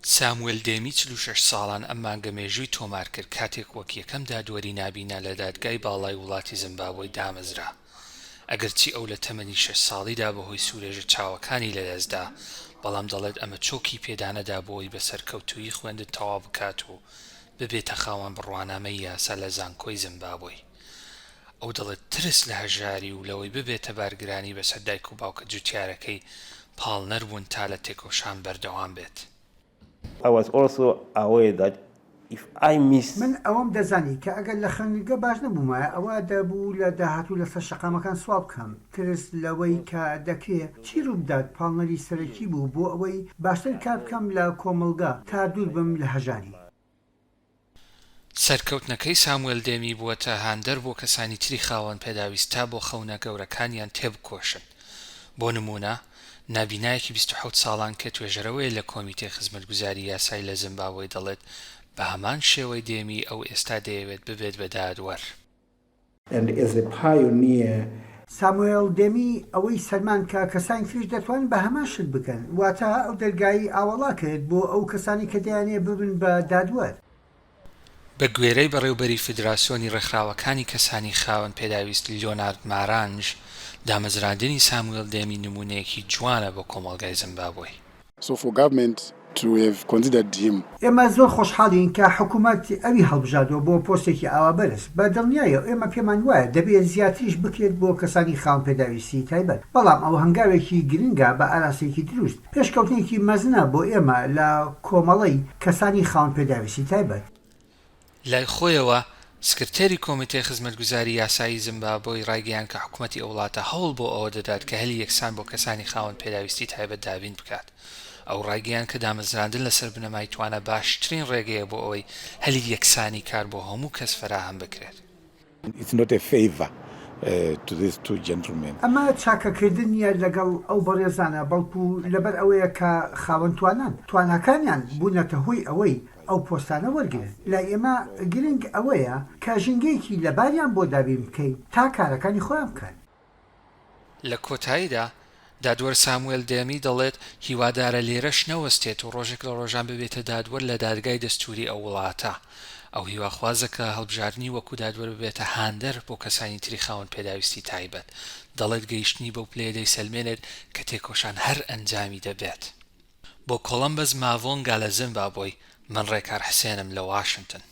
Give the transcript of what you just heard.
ساموێل دێمی 46 ساڵان ئەم مانگە مێژووی تۆمار کرد کاتێک وەک یەکەم دادوەری نابینا لە دادگای باڵای وڵاتی زیمبابوی دامەزرا. ئەگەرچی ئەو لە تەمەنی شەش ساڵیدا بەهۆی سورێژە چاوەکانی لەدەستدا، بەڵام دەڵێت ئەمە چۆکی پێدانەدا بۆی بە سەرکەوتوویی خوێندن تەواو بکات و ببێتە خاوەن بڕوانامەی یاسا لە زانکۆی زیمبابوی. ئەو دەڵێت ترس لە هەژاری و لەوەی ببێتە بارگرانی بەسەر دایک و باوکە جوتیارەکەی پاڵنەر بوون تا لە تێکۆشان بەردەوام بێت. I was also aware that if I miss. من ئەوەم دەزانی کە ئەگەر لە خوێندنگە باش نەبوومایە ئەوا دەبوو لە داهاتوو لەسەر شەقامەکان سواڵ بکەم. ترس لەوەی کە دەکرێ چی ڕووبدات پاڵنەری سەرەکی بوو بۆ ئەوەی باشتر کار بکەم لە کۆمەڵگا تا دوور بم لە هەژاری. سەرکەوتنەکەی ساموێل دێمی بووەتە هاندەر بۆ کەسانی تری خاوەن پێداویست تا بۆ خەونە گەورەکانیان تێبکۆشن. بۆ نموونە، نابینایەکی 27 ساڵان کە توێژەرەوەیە لە کۆمیتەی خزمەتگوزاری یاسایی لە زیمبابوی دەڵێت بە هەمان شێوەی دێمی ئەو ئێستا دەیەوێت ببێت بە دادوەر. And as a pioneer. ساموێڵ دێمی ئەوەی سەلماند کە کەسانی تریش دەتوانن بە هەمان شت بکەن، واتە ئەو دەرگای ئاوەڵا کرد بۆ ئەو کەسانەی کە دەیانەوێت ببن بە دادوەر. بە گوێرەی بەڕێوبەری فیدراسیۆنی ڕێکخراوەکانی کەسانی خاوەن پێداویست لیۆنارد مارانج، دامەزراندنی ساموێل دێمی نموونەیەکی جوانە بۆ کۆمەڵگای زیمبابوی. So for government to have considered him. ئێمە زۆر خۆشحاڵین کە حکومەت ئەوی هەڵبژاردووە بۆ پۆستێکی ئاوا بەرز، بە دڵنیایەوە ئێمە پێمان وایە دەبێت زیاتریش بکرێت بۆ کەسانی خاوەن پێداویستی تایبەت، بەڵام ئەوە هەنگاوێکی گرنگە بە ئاراستەیەکی دروست، پێشکەوتنێکی مەزنە بۆ ئێمە لە کۆمەڵەی کەسانی خاوەن پێداویستی تایبەت. لای خۆیەوە، سکرتێری کۆمیتەی خزمەتگوزاری یاسایی زیمبابۆی ڕایگەیاند کە حکومەتی ئەو وڵاتە هەوڵ بۆ ئەوە دەدات کە هەلی یەکسان بۆ کەسانی خاوەن پێداویستی تایبەت دابین بکات. ئەو ڕایگەیاند کە دامەزراندن لەسەر بنەمای توانا باشترین ڕێگەیە بۆ ئەوەی هەلی یەکسانی کار بۆ هەموو کەس فەراهەم بکرێت. It's not a favor to these two gentlemen. ئەمە چاکەکردن نییە لەگەڵ ئەو بەڕێزانە، بەڵکو لەبەر ئەوەیە کە خاوەن توانان، تواناکانیان بوونەتە هۆی ئەوەی ئەو پۆستانە وەرگرن. لای ئێمە گرنگ ئەوەیە کە ژینگەیەکی لەباریان بۆ دابین بکەین تا کارەکانی خۆیان بکەن. لە کۆتاییدا، دادوەر ساموێل دێمی دەڵێت هیوادارە لێرەش نەوەستێت و ڕۆژێک لە ڕۆژان ببێتە دادوەر لە دادگای دەستووری ئەو وڵاتە. ئەو هیواخوازە کە هەڵبژاردنی وەکو دادوەر ببێتە هاندەر بۆ کەسانی تری خاوەن پێداویستی تایبەت. دەڵێت گەیشتنی بەو پلەیە دەیسەلمێنێت کە تێکۆشان هەر ئەنجامی دەبێت. بۆ کۆڵەمبەس ماڤۆنگا لە زیمبابۆی، من ڕێکار حسێنم لە واشنتن.